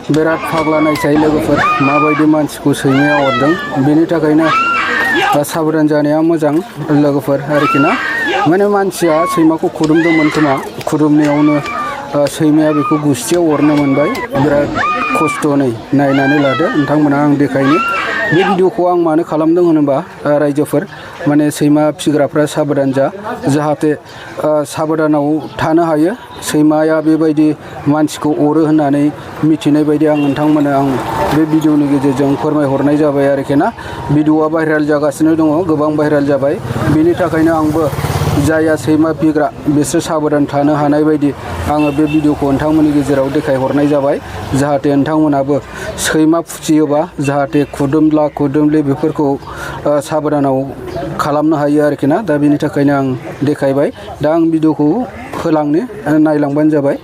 बिराद फाग्ला नायसाय लोगोफोर माबायदि मानसिखौ सैमाया अरदों बेनि थाखायनो साबधान जानाया मोजां लोगोफोर आरोखि ना माने मानसिया सैमाखौ खुदुमदोंमोन खोमा खुदुमनायावनो सैमाया बेखौ गुस्थियाव अरनो मोनबाय बिराद खस्थ' नायनानै लादो नोंथांमोना आं देखायनो बे भिडिअखौ आं मानो खालामदों होनोबा रायजोफोर माने सैमा फिग्राफ्रा साबधान जाहाथे साबधानाव थानो हायो सैमाया बेबायदि मानसिखौ अरो होननानै मिथिनाय बायदि आं नोंथांमोननो आं बे भिडिअनि गेजेरजों फोरमायहरनाय जाबाय आरोखि ना भिडिअआ भाइराल जागासिनो दङ गोबां भाइराल जाबाय बेनि थाखायनो आंबो जाया सैमा फिग्रा बिसोर साबधान थानो हानाय बायदि आङो बे भिडिअखौ नोंथांमोननि गेजेराव देखायहरनाय जाबाय जाहाथे नोंथांमोनाबो सैमा फिसियोबा जाहाथे खुदुमले बेफोरखौ साबधानाव खालामनो हायो आरोखि ना दा बेनि थाखायनो आं देखायबाय दा आं भिडिअखौ होलांनो नायलांबानो जाबाय।